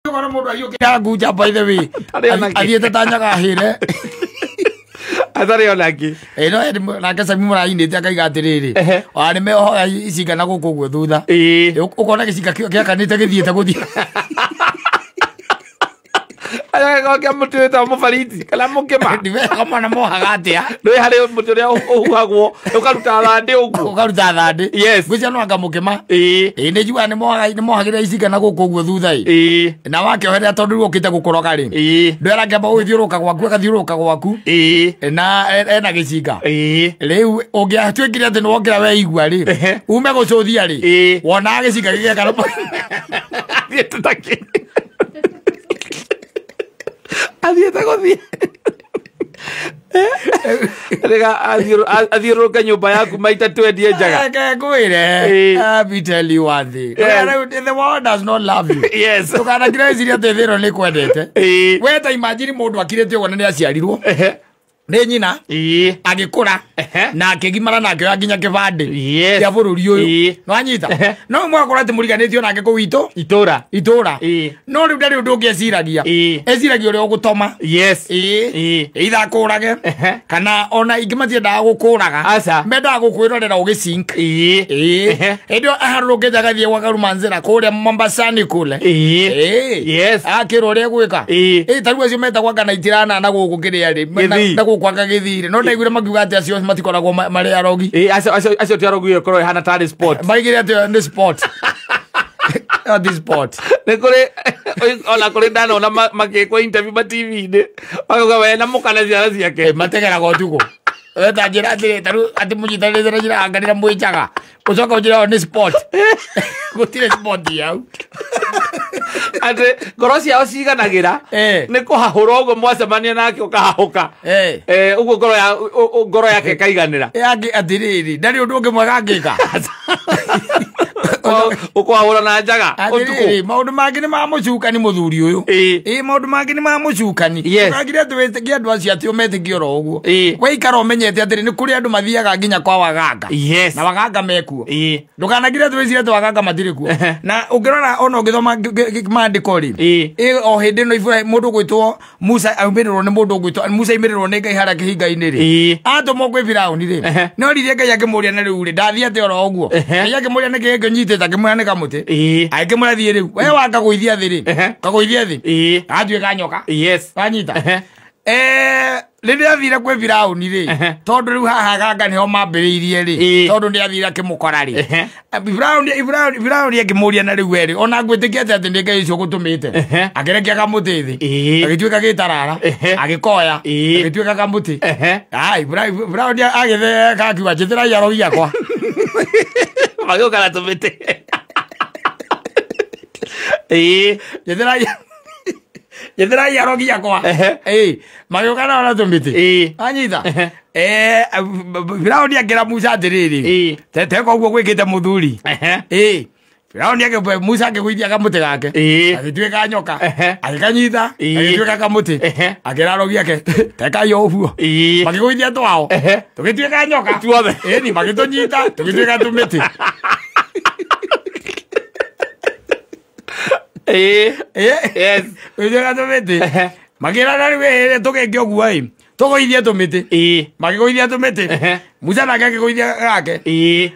Ũkona mũndũ ahiũkĩra ngunja by the way. Athiĩte ta nyaga hĩre. Atarĩ ona kĩ. Ĩ no ĩndĩ nake Sami mũrainĩte akaiga atĩrĩrĩ. Ona nĩ meohoya icinga na gũkũ ũguo thutha. Ũkona gĩcinga gĩakanĩte gĩthiĩte gũthiĩ. Agagĩkorwo kĩa mũtĩ wĩtagwo mũbariti kana mũkĩma. Ndiwega mwana mohaga atĩa. Nĩ harĩ mũtĩ ũrĩa ũhuhagwo ũkaruta thandĩ ũguo. Ũkaruta thandĩ. Yes. Ngwĩciria no anga mũkĩma. Ĩĩ. Ĩĩ nĩ njugaga nĩ mohagĩrĩra icinga na gũkũ ũguo thutha ĩ. Ĩĩ. Na wakĩoherera tondũ rĩu ũkĩte gũkoroga rĩ. Ĩĩ. Ndwera akĩamba gũgĩthiũrũrũka gwaku agathiũrũrũka gwaku. Ĩĩ. Na ena gĩcinga. Ĩĩ. Rĩu ũngĩatuĩkire atĩ nĩ wokĩra weigua rĩ. Ume gũcũthia rĩ. Ĩĩ. Wonaga gĩcinga gĩgĩakana. Athiĩte ta kĩ. Athiĩte gũthiĩ. Rĩga athiũrũrũke nyũmba yaku maita twendie njaga. Reke ngwĩre. Let me tell you one thing. The world does not love you. Yes. Ndũkanakire wĩcirie atĩ thĩ ĩno nĩ ĩkwendete. Ĩĩ. We ta imagine mũndũ akirĩte ũguo na nĩ aciarirwo. Nĩ nyina. Ĩĩ. Agĩkũra. Na akĩgimara na akĩoya nginya kĩbandĩ. Yes. Kĩa bũrũri ũyũ. Ĩĩ. Nĩwanyita? No mwakora atĩ mũriganĩtio nake kũu itũ. Itũra. Itũra. Ĩĩ. No rĩu ndarĩ ũndũ ũngĩ eciragia. Ĩĩ. Eciragia ũrĩa ũgũtoma. Yes. Ĩĩ. Ĩĩ. Either akũrage. Kana ona ingĩ matiendaga gũkũraga. Aca. Mendaga gũkwĩrorera ũgĩsink. Ĩĩ. Ĩĩ. Hĩndĩ ĩyo aharũrũkĩte agathiĩ gwa Karumanzĩra kũrĩa Mombasani kũle. Ĩĩ. Ĩĩ. Yes. Akĩrwo ũrĩa egwĩka. Ĩĩ. Ĩĩ ta rĩu acio metagwo anga na itirana na gũkũ kĩrĩa rĩ. Gĩthii. Na gũkũ anga Gĩthii. No ndaiguire makiuga atĩ acio matikoragwo marĩ arogi. Ĩĩ acio ti arogi ĩkorwo ĩhana tarĩ sport. Maigire atĩ nĩ sport. Atĩ sport. Nĩ kũrĩ ona kũrĩ ndanona makĩkwo interview ma TV-inĩ. Makauga we na mũka na ciana ciake. Mategeraga ũtukũ. We ta njĩra atĩrĩ, ta rĩu atĩ mũnyitanĩte na njĩra anga rĩrĩa mwĩ njaga. Ũcoka ũnjĩre o nĩ sport. Gũtirĩ sport hau. Atĩ ngoro ciao ciganagĩra. Nĩ kũhahũra ũguo mwacemania nake ũkahahũka. Ũguo ngoro yake ĩkaiganĩra. Angĩ atĩrĩrĩ, ndarĩ ũndũ ũngĩ mwega angĩka. Ũkũhahũra na njaga ũtukũ. Atĩrĩrĩ, maũndũ mangĩ nĩ ma mũcukani mũthuri ũyũ. Ĩĩ. Maũndũ mangĩ nĩ ma mũcukani. Yes. Ndũkagire atĩ wĩtĩkie andũ acio atĩ ũmetĩkie oro ũguo. Ĩĩ. Waikara ũmenyete atĩrĩ, nĩ kũrĩ andũ mathiaga nginya kwa waganga. Yes. Na waganga mekuo. Ĩĩ. Ndũkanagire atĩ wĩcirie atĩ waganga matirĩ kuo. Na ũngĩrora ona ũngĩthoma maandĩko rĩ. Ĩĩ. Ĩĩ, o hĩndĩ ĩno Ibrahim, mũndũ ũgwĩtwo Musa aumĩrĩrwo nĩ mũndũ ũgwĩtwo Musa aumĩrĩrwo nĩ Ngai harĩa kĩhinga-inĩ rĩ. Ĩĩ. Atũmwo kwĩ Firaũni rĩ. No ririe Ngai akĩmũũria na rĩu rĩ, ndathiĩ atĩ oro ũguo. Ngai akĩmũũria nĩkĩ gĩkĩ nyitĩte, akĩmwĩra nĩ kamũtĩ. Ĩĩ. Agĩkĩmwĩra thiĩ rĩu. We wakagũithia thĩ rĩ. Kagũithia thĩ. Ĩĩ. Gatuĩka nyoka. Yes. Wanyita? Rĩrĩa athire kwĩ Firaũni rĩ, tondũ rĩu haha ganga nĩho mambĩrĩirie rĩ, tondũ nĩ athire akĩmũkora rĩ. Firaũni akĩmũũria na rĩu we rĩ, ona ngwĩtĩkia atĩ atĩ nĩ Ngai ũcio ũgũtũmĩte. Akĩrekia kamũtĩ thĩ. Agĩtuĩka gĩtarara. Agĩkoya. Agĩtuĩka kamũtĩ. Ai, Firaũni agĩtheka akiuga, njĩtĩrai arogi akwa. Magĩũka na tũmĩtĩ. Ĩĩ. Njĩtĩrai arogi akwa. Ĩĩ. Magĩũka nao na tũmĩtĩ. Ĩĩ. Anyita? Firaũni akĩra Musa atĩrĩrĩ. Ĩĩ. Teka ũguo gwĩkĩte mũthuri. Ĩĩ. Firaũni Musa akĩgũithia kamũtĩ gake. Ĩĩ. Agĩtuĩka nyoka. Agĩkanyita. Ĩĩ. Agĩtuĩka kamũtĩ. Akĩra arogi ake, tekai o ũguo. Ĩĩ. Makĩgũithia twao. Tũgĩtuĩka nyoka. Tuothe. Ĩni, magĩtũnyita, tũgĩtuĩka tũmĩtĩ. Ĩĩ. Yes. Tũgĩtuĩka tũmĩtĩ. Makĩra na rĩu ĩĩ, tũgĩke ũguo ĩ. Tũgũithie tũmĩtĩ. Ĩĩ. Makĩgũithia tũmĩtĩ. Musa nake akĩgũithia gake. Ĩĩ.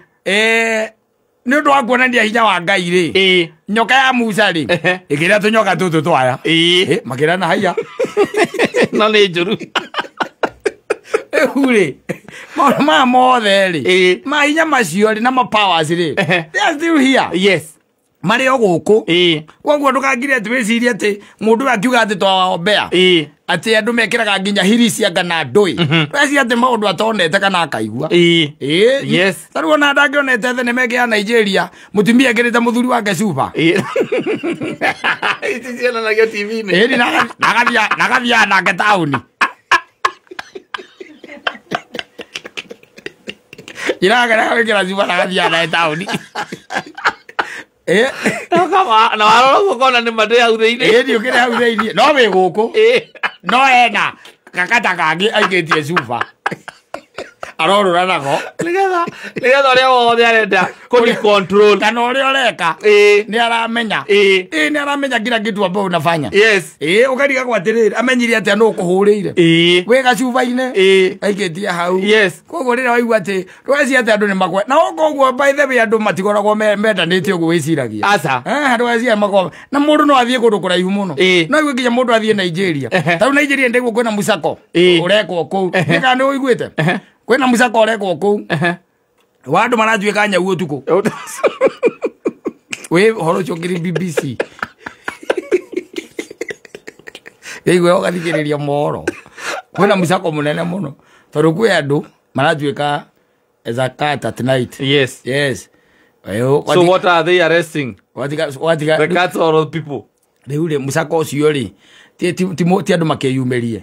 Nĩ ũndũ wa kuonania hinya wa Ngai rĩ. Ĩĩ. Nyoka ya Musa rĩ. Ĩkĩrĩa tũnyoka tũtũ twaya. Ĩĩ. Makĩra na haiya. No nĩ njũru. Rĩu rĩ, maũndũ maya mothe rĩ. Ĩĩ. Mahinya macio rĩ na ma powers rĩ. They are still here. Yes. Marĩ o gũkũ. Ĩĩ. Koguo ndũkangire atĩ wĩcirie atĩ mũndũ ũyũ akiuga atĩ twawaombea. Ĩĩ. Atĩ andũ mekĩraga nginya hiri cia kana ndũĩ. Weciria atĩ maũndũ atonete kana akaigua. Ĩĩ. Ĩĩ. Yes. Ta rĩu ona ndangĩonete thenema ĩngĩ ya Nigeria, mũtumia ekĩrĩte mũthuri wake cuba. Ĩĩ. Ici cionanagio T V-inĩ. Ĩĩ, nagathiaga nake taũni. Njĩra yake nagagĩkĩra cuba nagathiaga naye taũni. Ĩĩ. Na warora ũguo ũkona nĩ ma ndĩ hau thĩinĩ. Ĩĩ, ndiũkĩrĩ hau thĩinĩ. No wĩ gũkũ. Ĩĩ. No ena kakata kangĩ aikĩtie cuba. Arorũra nako. Nĩgetha ũrĩa wothe arenda kũni control. Kana ũrĩa ũreka. Nĩ aramenya. Nĩ aramenya kila kitu ambao unafanya. Yes. Ũkarigagwo atĩrĩrĩ, amenyire atĩa nũ ũkũhũrĩire. Wĩ gacuba-inĩ. Aikĩtie hau. Yes. Koguo rĩrĩa waigua atĩ ndũgeciria atĩ andũ nĩ makwe. Na koguo by the way andũ matikoragwo mendanĩte ũguo wĩciragia. Aca. Ndũgeciria makoragwo. Na mũndũ no athiĩ kũndũ kũraihu mũno. No aigue nginya mũndũ athiĩ Nigeria. Ta rĩu Nigeria ndĩguo kwĩna mũcako ũrekwo kũu. Nĩ kana nĩ ũiguĩte? Kwĩna mũcako ũrekwo kũu. Wa andũ maratuĩka nyau ũtukũ. Wĩ ũhoro ũcio ũkĩrĩ BBC. Ĩigua ũgathikĩrĩria mohoro. Kwĩna mũcako mũnene mũno. Tondũ kwĩ andũ maratuĩka as a cat at night. Yes. Yes. So what are they arresting? The cats or the people? Rĩu rĩ mũcako ũcio rĩ ti andũ makĩyumĩrie.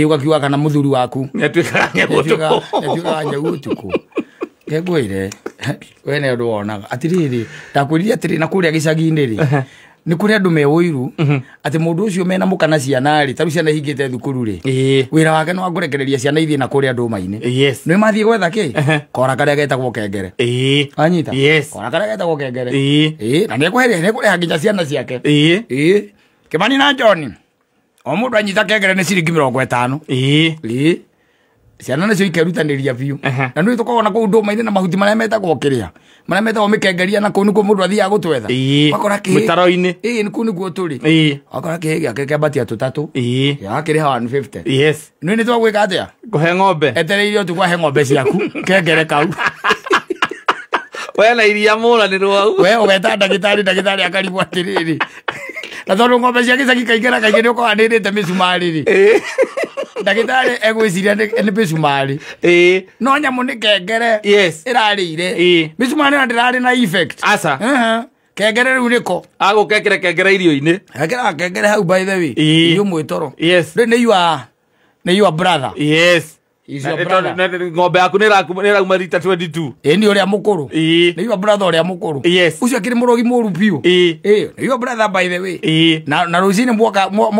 Ũgakiuga kana mũthuri waku nĩatuĩkaga nyau ũtukũ. Ngwĩre we nĩ ũndũ wonaga atĩrĩrĩ, ndakwĩrire atĩrĩ na kũrĩa gĩcagi-inĩ rĩ nĩ kũrĩ andũ me ũiru atĩ mũndũ ũcio mena mũka na ciana rĩ, ta rĩu ciana ihingĩte thukuru rĩ, wĩra wake nĩ wa kũrekereria ciana ithiĩ na kũrĩa ndũma-inĩ. Yes. Nĩ mathiĩ gwetha kĩ? Kora karĩa getagwo kengere. Wanyita? Yes. Kora karĩa getagwo kengere. Na nĩekũrĩha nginya ciana ciake. Kĩmani na John o mũndũ anyita kengere nĩ ciringi 50. Ciana nacio ikerutanĩria biũ. Na nĩ tũkoragwo na kũu ndũma-inĩ na mahuti marĩa metagwo kĩrĩa, marĩa metagwo mĩkengeria, na kũu nĩkuo mũndũ athiaga gũtwetha. Ũgakora kĩhĩ mĩtaro-inĩ. Nĩ kũu nĩkuo tũrĩ. Ũgakora kĩhĩ gĩake kĩambatia tũtatũ. Gĩakĩrĩha 150. Yes. Nĩ nĩ twagwĩka atĩa? Kũhe ng'ombe. Etereire ũtukũ ahe ng'ombe ciaku kengere kau. We na iria mũranĩrwo hau. We ũgeta ndagĩtarĩ, ndagĩtarĩ akarigwo atĩrĩrĩ. Na tondũ ng'ombe cia gĩcagi kaingĩ na kaingĩ nĩ ũkoragwo nĩrĩte mĩcumarĩ rĩ. Ndagĩtarĩ egwĩciria nĩ mĩcumarĩ. No nyamũ nĩ kengere. Yes. Ĩrarĩire. Mĩcumarĩ ona ndĩrarĩ na effect. Aca. Kengere rĩu nĩko. Agũkekera kengere irio-inĩ. Ekĩraga kengere hau by the way. Irio mwĩtoro. Yes. Rĩu nĩ your brother. Yes. Is your brother. Ng'ombe yaku nĩ ĩrauma rita 22. Nĩ ũrĩa mũkũrũ. Nĩ your brother ũrĩa mũkũrũ. Yes. Ũcio akĩrĩ mũrogi mũru biũ. Nĩ your brother by the way. Na rũcinĩ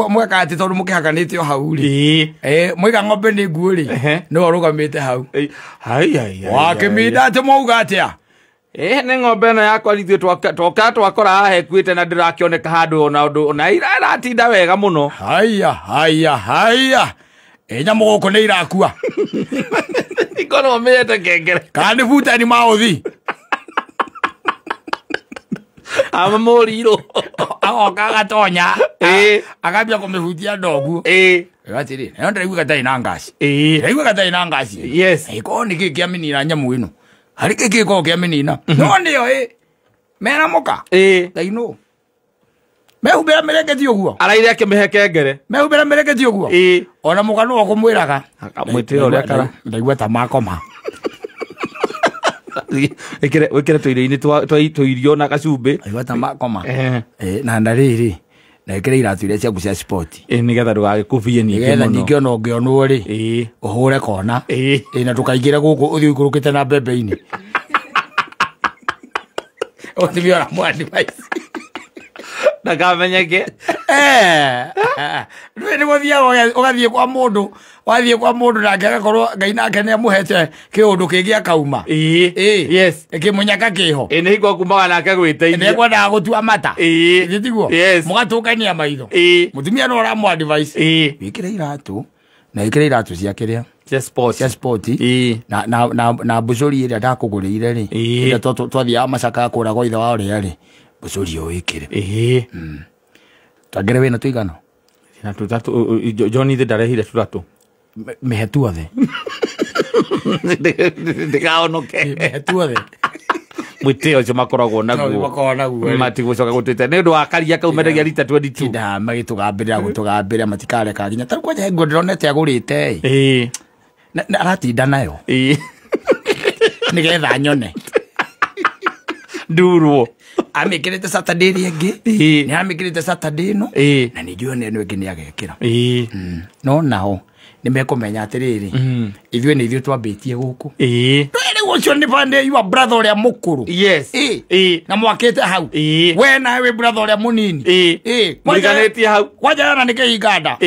mweka atĩ tondũ mũkĩhakanĩte o hau rĩ. Mwaiga ng'ombe nĩ nguũ rĩ. Nĩwe ũrũgamĩte hau. Wakĩminda atĩ mwauga atĩa? Nĩ ng'ombe ĩno yakwa ithuĩ twoka twakora haha ĩkuĩte na ndĩrakĩoneka handũ ona ũndũ ona iratinda wega mũno. Haya haya haya. Nyamũ gũkũ nĩ irakua. Ikorwo mĩete kengere. Kana nĩ butani maũthi. Amamũrirwo. Agoka agatonya. Akambia kũmĩhutia ndoguo. Atĩrĩ, nayo ndĩraigua gatarĩ na ngaci. Ndĩraigua gatarĩ na ngaci. Yes. Ĩkorwo nĩ kĩĩ kĩamĩnina nyamũ ĩno. Harĩ kĩĩ kĩkorwo kĩamĩnina. No nĩyo mena mũka. Ngai nũ. Mehumbĩra mĩrengeti ũguo. Araire akĩmĩhe kengere. Mehumbĩra mĩrengeti ũguo. Ona mũka nĩwe ũkũmwĩraga. Akamwĩtĩra ũrĩa kara. Ndaigua ta makoma. Wĩkĩre tũirio-inĩ tũirio na gacumbĩ. Ndaigua ta makoma. Na rĩrĩ, na ĩkĩre iratũ iria ciaku cia sport. Nĩgetha ndũgagĩkũbie ningĩ Nĩgetha mũno. ningĩ ona ũngĩonwo rĩ, ũhũre kona. Na ndũkaingĩre gũkũ ũthiĩ ũikũrũkĩte na mbembe-inĩ. Ũthiĩ ũra mwandi maici. Ndakamenyeke. Rĩu nĩ gũthiaga ũgathiĩ kwa mũndũ, wathiĩ kwa mũndũ nake agakorwo Ngai nake nĩ amũhete kĩũndũ kĩngĩ akauma. Yes. Kĩmũnyaka kĩho. Nĩ hingo akumaga nake gwĩteithia. Nĩ ekwendaga gũtua mata. Githĩ tiguo? Yes. Mũgatũngania maitho. Mũtumia no ũramũ advice. Wĩkĩre iratũ na wĩkĩre iratũ cia kĩrĩa? Cia sport. Cia sport. Na mbũcũri ĩrĩa ndakũgũrĩire rĩ. Ĩrĩa twathiaga Macaka kũragwo ithe wa ũrĩa rĩ. Mbũcũri ĩyo wĩkĩre. Twangere wĩna tũigana? Na tũtatũ, John ithe ndarehire tũtatũ. Mĩhe tuothe. Ndĩkahonoke. Mĩhe tuothe. Mwĩtĩo ũcio makoragwo naguo. Makoragwo naguo. Matigũcoka gũtwĩte nĩ ũndũ wa karia kau mendagia rita 22. Tinda magĩtũgambĩrĩra gũtũgambĩrĩra matikareka nginya. Ta rĩu kwanja he nguo ndĩronete agũrĩte. Na aratinda nayo. Nĩgetha nyone. Ndurwo. Amĩkĩrĩte Saturday ĩrĩa ĩngĩ. Nĩ amĩkĩrĩte Saturday ĩno. Na nĩ njũĩ ĩno ĩngĩ nĩ agekĩra. No nao nĩ mekũmenya atĩrĩrĩ, ithuĩ nĩ ithuĩ twambĩtie gũkũ. Rĩu ũcio nĩ bande your brother ũrĩa mũkũrũ. Yes. Na mwakĩte hau. We nawe wĩ brother ũrĩa mũnini. Mũriganĩtie hau. Kwanja yana nĩ kĩhinga nda.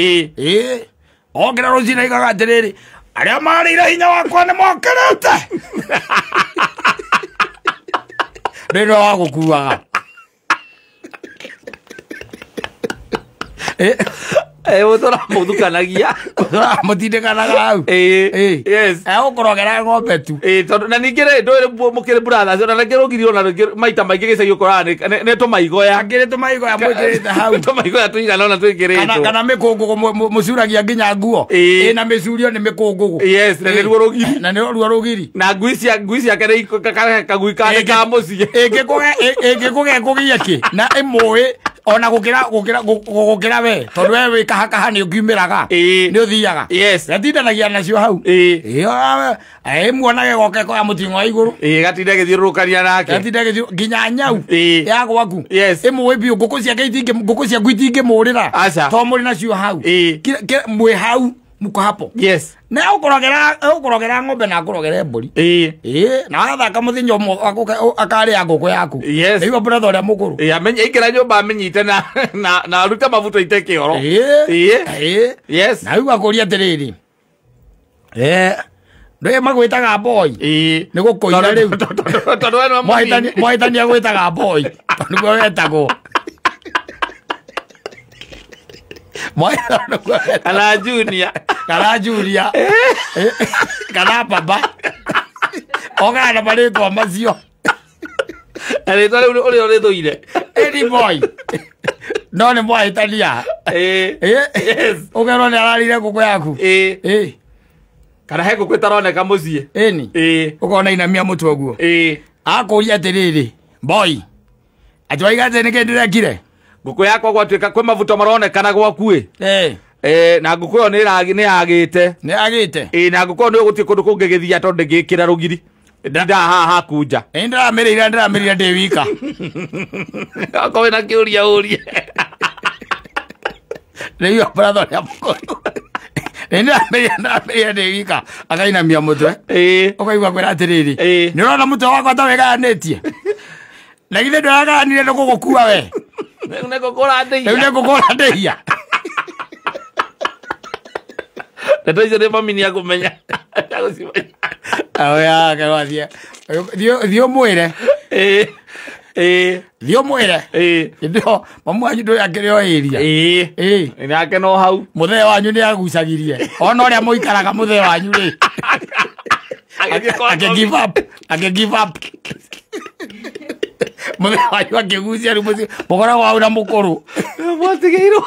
Okĩra rũcinĩ aigaga atĩrĩrĩ, Arĩa marĩire hinya wakwa nĩ mokĩrĩte. Rĩrĩ wa gũkuaga. Ũtũra mũthukanagia. Ũtũra mũtindĩkanaga hau. Yes. Egũkũrogera ng'ombe tu. Tondũ na ningĩ rĩ ndũĩ mũkĩrĩ brothers ona rĩngĩ rũgiri ona rĩngĩ maita maingĩ gĩcagi ũkoraga nĩ tũmaigoya. Angĩ nĩ tũmaigoya mwĩkĩrĩte hau. Tũmaigoya tũigana ona twĩkĩrĩtwo. Kana mĩkũngũgũ mũcuragia nginya nguo. Ĩna mĩcurio nĩ mĩkũngũgũ. Yes, na nĩruo rũgiri. Na nĩruo rũgiri. Na ngui ciake nĩ kagui ka mũciĩ. Ĩngĩkũgĩa kĩ na ĩmũĩ ona gũkĩra we tondũ we wĩ kahakaha nĩ ũkiumĩraga nĩ ũthiaga. Yes. Gatindanagia nacio hau. Muonage goke koya mũting'o wa igũrũ. Gatinda gĩthiũrũrũkania nake. Gatinda nginya nyau ya gwaku. Yes. Ĩmũĩ biũ ngũkũ ciake ngũkũ ciaku itingĩmũrĩra. Aca. Tondũ mũrĩ nacio hau. Mwĩ hau mko hapo. Yes. Na ũkũrogera ng'ombe na akũrogere mbũri. Na wathaka mũthenya ũmwe akarĩa ngũkũ yaku. Yes. Nĩguo brother ũrĩa mũkũrũ. Amenye aikĩra nyũmba amenyite na arute mabuto ite kĩoro. Yes. Na rĩu akũria atĩrĩrĩ. Ndũĩ magwĩtaga boy. Nĩ gũkũira rĩu. Tondũ we nĩwe mũnini. Mwahĩtania gwĩtaga boy. Tondũ nĩguo wetagwo. Kana junior. Kana junior. Kana baba. Oga na marĩtwa macio. Na rĩtwa rĩu ũrĩa ũrĩthũire. Any boy. No nĩ mwahĩtania. Yes. Ũkerwo nĩ ararire ngũkũ yaku. Kana he ngũkũ ĩtaroneka mũciĩ. Ĩni. Ũkona inamia mũtwe ũguo. Akũria atĩrĩrĩ, boy. Atĩ waiga atĩ nĩkĩ ndĩrekire? Ngũkũ yakwa gwatuĩka kwĩ mabuto maronekana gwaku ĩ. Na ngũkũ ĩyo nĩ yagĩte. Nĩ yagĩte. Na ngũkũ ĩyo nĩ gũtirĩ kũndũ kũngĩ gĩthia tondũ ndĩngĩkĩra rũgiri. Ndindaga haha haku nja. Ĩ ndĩramĩrĩire ndĩ wika. Akorwo wĩna kĩũria ũrie. Rĩu brother ũrĩa mũkũrũ. Ndĩramĩrĩire ndĩ wika. Akainamia mũtwe. Ũkaigua kwĩra atĩrĩrĩ. Nĩ ũrona mũtwe wakwa ta wĩgayanĩtie. Na githĩ ndũragayanire nĩ gũgũkua we. Rĩu nĩ ngũkũra ndĩhia. Rĩu nĩ ngũkũra ndĩhia. Ndeto icio nĩ mami nĩakũmenya. Oya kerwathie. Thiĩ ũmwĩre. Thiĩ ũmwĩre. Hĩndĩ ĩyo mamu wanyu ndũĩ akĩrĩ o area. Nake no hau. Mũthee wanyu nĩ agucagirie. Ona ũrĩa mũikaraga mũthee wanyu rĩ. Akĩ give up. Akĩ give up. Mũthee wanyu akĩgucia rĩu mũciĩ mũkoragwo hau na mũkũrũ. Mwatigĩirwo.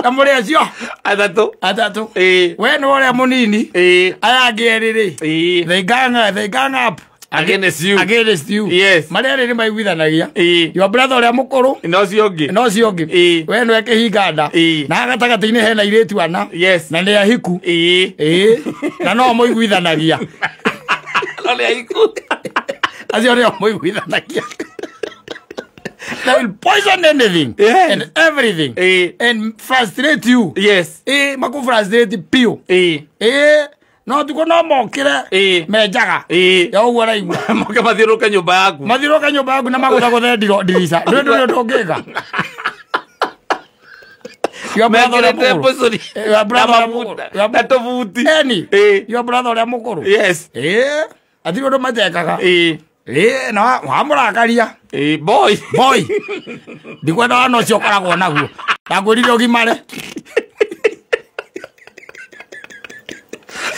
Na mũrĩ acio atatũ. We nĩ ũrĩa mũnini. Aya angĩ erĩ rĩ. They gang up against you. Against you. Yes. Marĩa erĩ nĩ maiguithanagia. Your brother ũrĩa mũkũrũ. Na ũcio ũngĩ. Na ũcio ũngĩ. We nĩwe kĩhinganda. Na gatagatĩ-inĩ hena airĩtu ana. Yes. Na nĩ ahiku. Na no mũiguithanagia. No nĩ ahiku. Acio nĩo mũiguithanagia. They will poison anything and everything and frustrate you. Yes. Maku frustrate piũ. No tukũ no mokĩre menjaga. Ya ũguo araigua. Moke mathiũrũrũke nyũmba yaku. Mathiũrũrũke nyũmba yaku na magũthagũthe ndirica. Ndũĩ ndũrĩ ũndũ ũngĩka. Your brother ũrĩa mũkũrũ. Your brother ũrĩa mũkũrũ. Na tũbuti. Eni. Your brother ũrĩa mũkũrũ. Yes. Hatirĩ ũndũ matekaga. Na wamũrakaria. Boy. Boy. Ndikwenda wana ũcio ũkoragwo naguo. Ndakwĩrire ũgimare.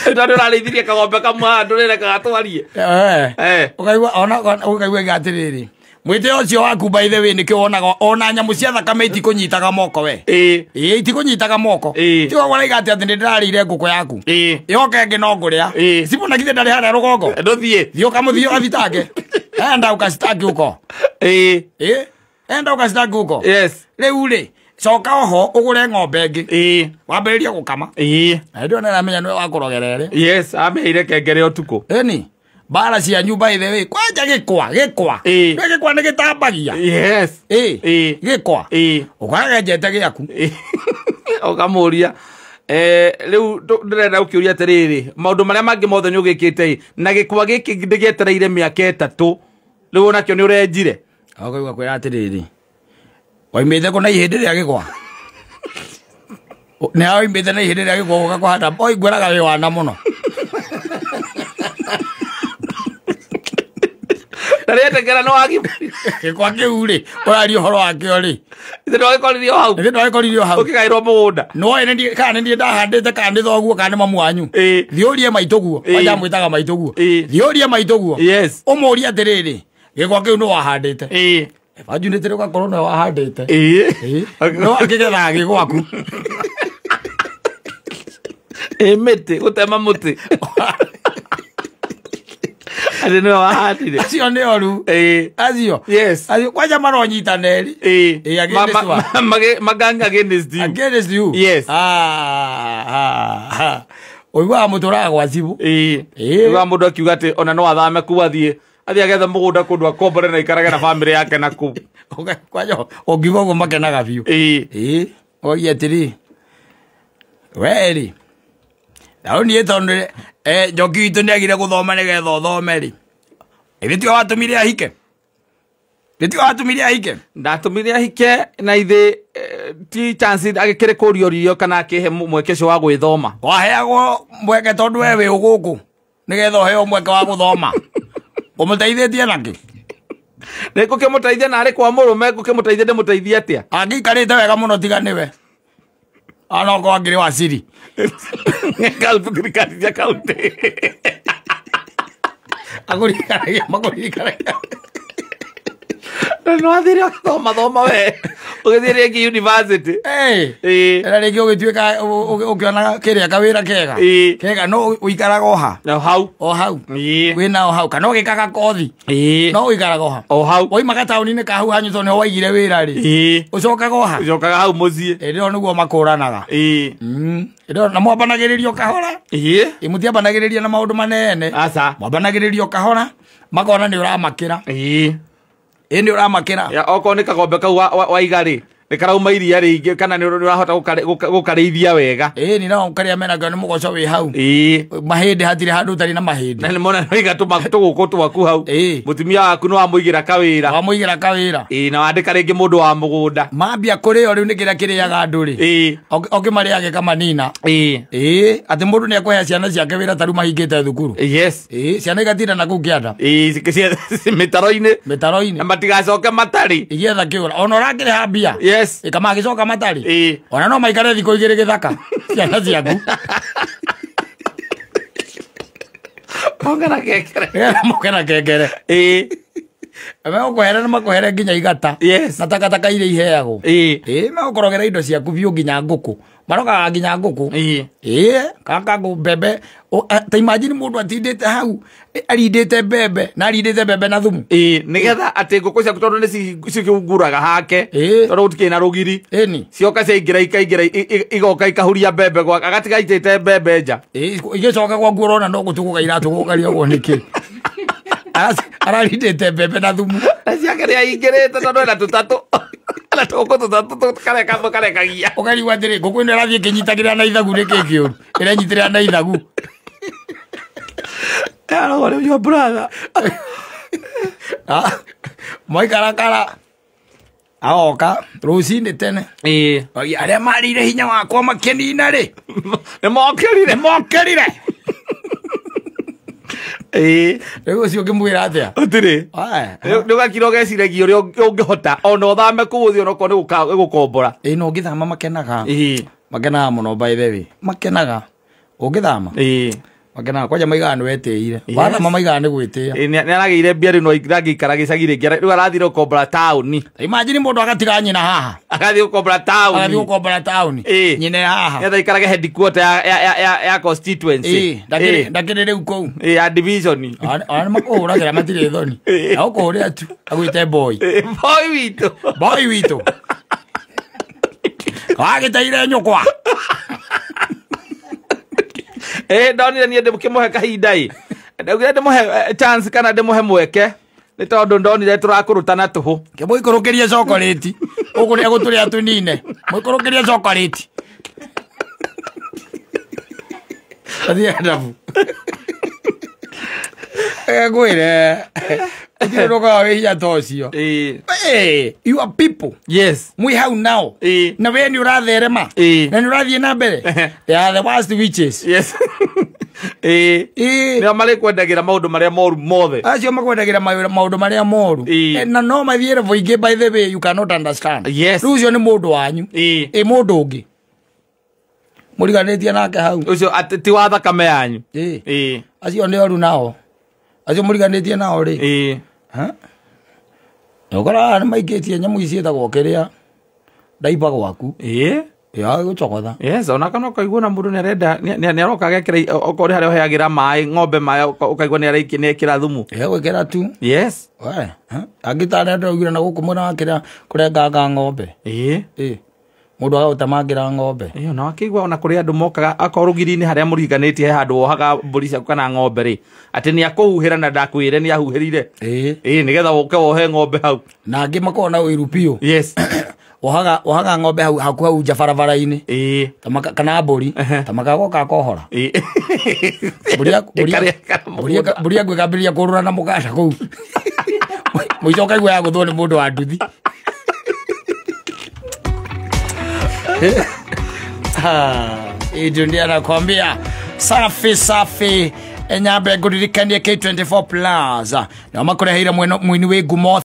Tondũ ũrarĩithirie kagombe kamwe haha ndũrĩrekaga twarie. Ũkaigua ona ũkaigua atĩrĩrĩ. Mwĩtĩo ũcio waku by the way nĩkĩo wonaga ona nyamũ cia thakame itikũnyitaga moko we. Itikũnyitaga moko. Tiga ũraiga atĩ nĩ ndĩrarĩire ngũkũ yaku. Yoka ĩngĩ no ngũrĩa. Cibũ na githĩ ndarĩ harĩa rũgongo. Ndũthiĩ. Thiĩ ũkamũthiĩ ũgathitange. Enda ũkacitaki huko. Enda ũkacitaki huko. Yes. Rĩu rĩ coka oho ũgũre ng'ombe ĩngĩ. Wambĩrĩrie gũkama. Na hĩndĩ ĩyo nĩaramenya nĩwe wakũrogera ĩrĩ. Yes, ameheire kengere ũtukũ. Ĩni. Mbara cianyu by the way kwanja gĩkwa. Nĩ gĩkwa nĩ gĩtambagia. Yes. Gĩkwa. Ũkagenjete gĩaku. Ũkamũria. Rĩu ndĩrenda gũkĩũria atĩrĩrĩ maũndũ marĩa mangĩ mothe nĩ ũgĩkĩte na gĩkwa gĩkĩ ndĩgĩetereire mĩaka 3 rĩu onakĩo nĩ ũrenjire. Ũkaigua kwĩra atĩrĩrĩ waimĩte kũ na ihĩndĩ rĩa gĩkwa. Nĩ waimĩte na ihĩndĩ rĩa gĩkwa ũgoka kũhanda boy ngwĩraga wĩ wana mũno. Ndarĩetĩkĩra nĩ wagimarire. Gĩkwa kĩu rĩ, ũraria ũhoro wakĩo rĩ. Ithe ndwagĩkoririo hau. Ithe ndwagĩkoririo hau. Ũkĩgaĩrwo mũgũnda. Nĩwoĩ nĩ niĩ kana nĩ niĩ ndahandĩte kana nĩ thoguo kana nĩ mamu wanyu. Thiĩ ũrie maitũguo. Kwanja mwĩtaga maitũguo. Thiĩ ũrie maitũguo. Yes. Ũmũrie atĩrĩrĩ, gĩkwa kĩu nĩ wahandĩte. Banjunĩte rĩ ũgakorwo nĩwe wahandĩte. No akĩgethaga gĩ gwaku. Mĩtĩ, gũtema mũtĩ. Atĩ nĩwe wahandire. Acio nĩ oru. Acio. Yes. Acio kwanja maronyitana erĩ. Against one. Magang against you. Against you. Yes. Ũiguaga mũtũraga gwa cibũ. Ũiguaga mũndũ akiuga atĩ ona no athame kuu athiĩ agethe mũgũnda kũndũ akombore na aikarage na bamĩrĩ yake na kũu. Kwanja ũngiuga ũguo makenaga biũ. Oigie atĩrĩ, we rĩ, na rĩu niĩ tondũ njoki witũ nĩagire gũthoma nĩgetha ũthome rĩ, ĩthĩ tiwe watũmire ahike? Ĩthĩ tiwe watũmire ahike? Ndatũmire ahike na ithe ti chance agĩkĩrĩ kũriorio kana akĩhe mweke ũcio wa gwĩthoma. Waheagwo mweke tondũ we wĩ ũgũkũ nĩgetha ũheo mweke wa gũthoma. Ũmũteithĩtie nakĩ? Nĩ ngũkĩmũteithia na arĩ kwa mũrũme, ngũkĩmũteithia ndĩmũteithie atĩa? Angĩikarĩte wega mũno tiga nĩwe. Anokorwo angĩrĩ wa siri. Thirikari cia kaunti. Akũririkanagia, makũririkanagia. No athire ũgĩthoma thoma we. Ũgĩthiĩ rĩngĩ university. Na rĩngĩ ũgĩtuĩka ũkĩona kĩrĩa kawĩra kega. Kega no ũikaraga o ha. O hau. O hau. Wĩna o hau kana ũgĩkaga kothi. No ũikaraga o ha. O hau. Waima gataũni-inĩ ka hau hanyu tondũ nĩho waigire wĩra rĩ. Ũcokaga o ha. Ũcokaga hau mũciĩ. Ĩndĩ ĩyo nĩguo makũranaga. Ĩndĩ na mwambanagĩrĩrio kahora. Mũtiambanagĩrĩria na maũndũ manene. Aca. Mwambanagĩrĩrio kahora makona nĩ ũramakĩra. Ĩ nĩ ũramakĩra. Okorwo nĩ kagombe kau waiga rĩ, nĩ karauma iria rĩingĩ kana nĩ ũrahota gũkarĩithia wega. Ĩ no karĩa menakĩo nĩ mũgoco wĩ hau. Mahĩndĩ hatirĩ handũ ũtarĩ na mahĩndĩ. Na nĩ mona nĩwaiga tũgũkũ twaku hau. Mũtumia waku nĩ wamũigĩra kawĩra. Wamũigĩra kawĩra. Na wandĩka rĩngĩ mũndũ wa mũgũnda. Mambia kũrĩo rĩu nĩ kĩrĩa kĩrĩaga andũ rĩ. Ũkĩmarĩage kamanina. Atĩ mũndũ nĩ ekũhe ciana ciake wĩra ta rĩu mahingĩte thukuru. Yes. Ciana igatinda na kũu kĩanda. Mĩtaro-inĩ. Mĩtaro-inĩ. Na matigacoke matarĩ. Igĩetha kĩũra. Ona ũrakĩrĩha mbia. Yes. Ĩkamagĩcoka matarĩ. Ona no maikare thikũ igĩrĩ gĩthaka ciana ciaku. Moke na kengere. Moke na kengere. Megũkũhere na makũhere nginya igata. Yes. Na takataka iria iheagwo. Megũkũrogera indo ciaku biũ nginya ngũkũ. Marogaga nginya ngũkũ. Kaka mbembe. Ta imagine mũndũ atindĩte hau arindĩte mbembe na arindĩte mbembe na thumu. Nĩgetha atĩ ngũkũ ciaku tondũ nĩ cikĩunguraga hake tondũ gũtikĩrĩ na rũgiri. Cioka ciaingĩra ikaingĩra igoka ikahuria mbembe gwake agatiga aitĩte mbembe nja. Igĩcoka gwaku ũrona no gũtũgũka iratũgũkaria ũguo nĩkĩ. Ararindĩte mbembe na thumu. Na ciake nĩ aingĩrĩte tondũ ena tũtatũ. Na tũgũkũ tũtatũ kareka karekagia. Ũkarigwo atĩrĩ ngũkũ ĩno ĩrathiĩ ĩkĩnyitagĩrĩra na ithagu nĩkĩ kĩũru. Ĩrenyitĩrĩra na ithagu. Your brother. Moikarakara agoka rũcinĩ tene. Arĩa marĩire hinya wakwa makĩnina rĩ. Nĩ mokĩrire. Nĩ mokĩrire. Rĩu ũcio ũngĩmwĩra atĩa? Gũtirĩ. Nĩ ũgakira ũgeciragia ũrĩa ũngĩhota ona ũthame kũu ũthiĩ onokorwo nĩ gũkombora. No ũngĩthama makenaga. Makenaga mũno by the way. Makenaga. Ũngĩthama. Makenaga kwanja maigaga nĩ wetĩire. Wathama maigaga nĩ gwĩtĩa. Nĩ aragĩire mbia rĩu no ndangĩikara gĩcagi rĩngĩ. Rĩu arathire gũkombora taũni. Imagine mũndũ agatiga nyina haha. Agathiĩ gũkombora taũni. Agathiĩ gũkombora taũni. Nyina haha. Nĩgetha aikarage headquarter ya constituency. Ndakĩrĩ rĩu kũu. Ya division. Ona nĩ makũhũragĩra matirĩ thoni. Na ũkũhũrĩra tu agwĩte boy. Boy witũ. Boy witũ. Wagĩteire nyũkwa. Ndonire niĩ ndĩmũhe kahinda ĩ. Ndaugire ndĩmũhe chance kana ndĩmũhe mweke. Nĩ tondũ ndonire tũrakũrutana tũhũ. Kĩmũikũrũkĩrie chocolate. Ũkũrĩa gũtũrĩa tũnine. Mũikũrũkĩrie chocolate. Athiĩ ndabu. Ngwĩre. Ũtirĩ ũkaga wĩ hinya ta ũcio. You are people. Yes. Mwĩ hau nao. Na we nĩ ũratherema. Na nĩ ũrathiĩ na mbere. They are the worst witches. Yes. Ĩĩ. Ĩĩ. Nĩo marĩkwendagĩra maũndũ marĩa moru mothe. Acio makwendagĩra maũndũ marĩa moru. Ĩĩ. Na no mathiĩ level ingĩ, by the way, you cannot understand. Yes. Rĩu ũcio nĩ mũndũ wanyu. Ĩĩ. Ĩ mũndũ ũngĩ mũriganĩtie nake hau. Ũcio atĩ ti wa thakame yanyu. Ĩĩ. Ĩĩ. Acio nĩ oru nao, acio mũriganĩtie nao rĩ. Ĩĩ. Ũkoraga nĩ maikĩtie nyamũ ici ciĩtagwo kĩrĩa ndaiba gwaku. Ĩĩ. Ya gũcogotha. Yes, ona kana ũkaigua na mũndũ nĩarenda nĩaroka agekĩra okorwo nĩ harĩa ũheagĩra maĩ ng'ombe maĩ ũkaigua nĩaraikia nĩekĩra thumu. Gwĩkĩra tu. Yes. We, angĩ tarĩa ndĩraugire na gũkũ mwena wa kĩrĩa kũrenganga ng'ombe. Ĩĩ. Ĩĩ. Mũndũ agagũtemangĩra ng'ombe. Ĩĩ, ona wakĩigua ona kũrĩ andũ mokaga akorwo rũgiri-inĩ harĩa mũriganĩtie he handũ wohaga mbũri ciaku kana ng'ombe rĩ, atĩ nĩakũhuhĩra na ndakwĩre nĩahuhĩrire. Ĩĩ. Ĩĩ, nĩgetha ũke wohe ng'ombe hau. Na angĩ makoragwo na ũiru biũ. Yes. Wohaga ng'ombe hau haku hau nja barabara-inĩ. Ĩĩ. Kana mbũri ta makagoka akohora. Ĩĩ. Mbũri yaku Ĩkarĩa kana mũgũnda. mbũri yaku ĩkambĩrĩria kũrũra na mũkanda kũu. Mũico ũkaigua ya gũthwo nĩ mũndũ wa nduthi. Hii dunia nakwambia safi safi. Enyambe ngũririkanie K24 Plus nao makũreheire mwini wĩ ngumo.